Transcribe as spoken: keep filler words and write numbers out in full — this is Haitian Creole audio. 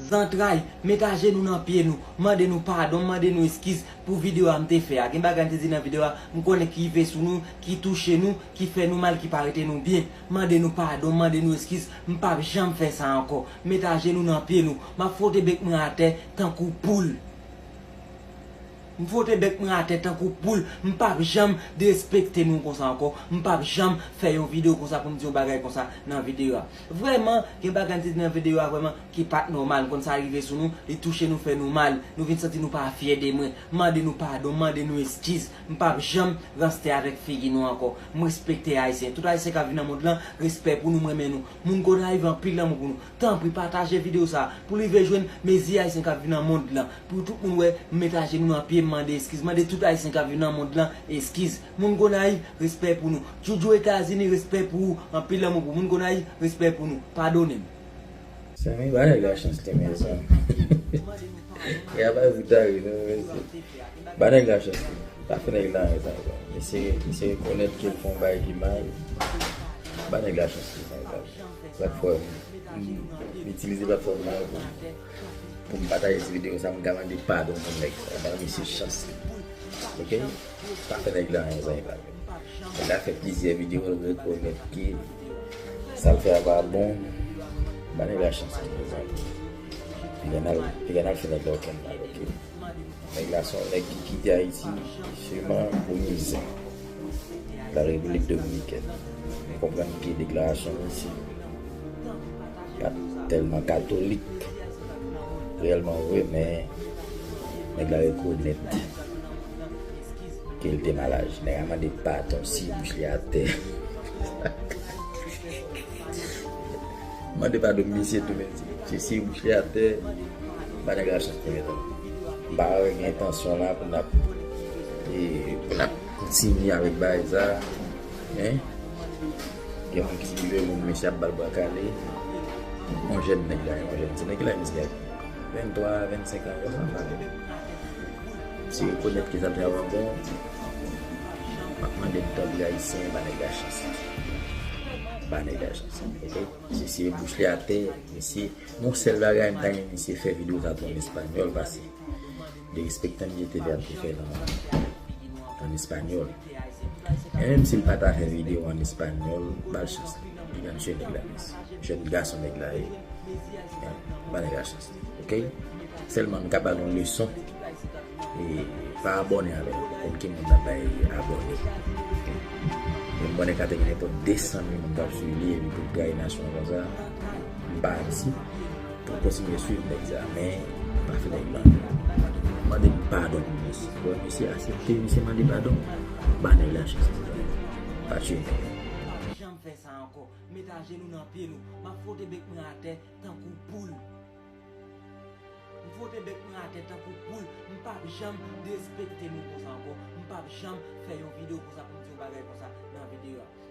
Zantray, met ajenou nan pye nou, mande nou padon, mande nou eskiz pou videyo a m te fè a. Gen bagay m te di nan videyo a, m konnen ki rive sou nou, ki touche nou, ki fè nou mal, ki pa rete nou byen. Mande nou padon, mande nou eskiz, m p ap janm fè sa ankò. Met ajenou nan pye nou, m ap fwote bèk mwen atè tankou poul. M fwote bèk mwen atè tankou poul. M p ap janm derespekte nou konsa ankò. M p ap janm fè yon videyo konsa pou m di yon bagay konsa nan videyo a. Vrèman, gen bagay m te di nan videyo a vrèman ki pa t nòmal. M konn sa rive sou nou, li touche nou, fè nou mal. Nou vin santi nou pa fyè de mwen. Mande nou padon, mande nou eskiz. M p ap janm ranste avèk figi nou ankò. M respekte Ayisyen. Tout Ayisyen k ap viv nan mond lan, respè pou nou, m renmen nou. Moun Gonayiv, anpil lanmou pou nou. Tanpri, pataje videyo sa a pou li rive jwenn mezi Ayisyen k ap viv nan mond lan. Pou tout moun wè, m met ajenou nan pye m, mande eskiz. Mande tout Ayisyen k ap viv nan mond lan eskiz. Moun Gonayiv, respè pou nou. Djoudjou Etazini, respè pou ou. Anpil lanmou pou moun Gonayiv, respè pou nou. Padone m. Sèmen, ba nèg la chans li, mezanmi. Ya ba zouta wi, non, mezanmi. Ba nèg la chans li. Pa fè nèg la anyen sa, non. Mesye, mesye rekonèt ke l fè yon bagay ki mal. Ba nèg la chans li, mezanmi. Platfòm, m itilize platfòm nan pou, pou m pataje ti videyo sa, m ka mande padon pou nèg sa. Ba misye chans li. Oke? Pa fè nèg la anyen, zanmi pa m. Nèg la fè plizyè videyo, l rekonèt ke sa l fè a pa bon. Ba nèg la chans li, mezanmi. Piga n al, piga n al fè nèg la okenn mal, oke? Nèg la se yon nèg ki kite Ayiti sèlman pou mizè. La Repiblik Dominikèn. M konprann ke deklarasyon misye pa t tèlman katolik, reyèlman vre, men nèg la rekonèt ke l te mal aji. Nèg la mande padon, siye bouch li atè. Mande padon misye tou, men si, si, si bouch li atè, ba nèg la chans premye tan. M pa gen entansyon la pou n ap, e, pou n ap kontinye avèk bagay sa, men gen moun ki di ke moun mesye ap ba l bwa kale. Yon jèn nèg la, yon jèn ti nèg la, misye gen venntwa, vennsenk an konsa, sa. Si rekonèt ke sa l fè a pa bon, m ap mande n tanpri Ayisyen, ba nèg la chans. Ba nèg la chans, oke? Misye siye bouch li atè, misye, yon sèl bagay m ta renmen misye fè videyo sa tou an espanyòl, paske derespektan misye te fè ap te fè l an, an espanyòl. E menm si l pa ta fè videyo an espanyòl, ba l chans li. Piga n tchwe nèg la, mesye. Jèn gason nèg la ye. Ba nèg la chans li, oke? Sèlman m ka ba l yon leson. E pa abòne avè l. Konn ki moun n ap bay abòne. Yon moun ka te gen nenpòt de san mil moun k ap swiv li, epi tout gaye nasyon konsa. M pa Ayiti. Pou kontinye swiv nèg sa, men pa fè nèg la. Mande m padon pou misye. Wè, misye aksepte, misye mande padon. Ba nèg la chans. Pa tchwe nèg la. Janm fè sa ankò. Met ajenou nan pye nou. M ap fwote bèk mwen atè tankou poul. M fwote bèk mwen atè tankou poul. M p ap janm derespekte nou konsa ankò. M p ap janm fè yon videyo konsa pou m di yon bagay konsa nan videyo a.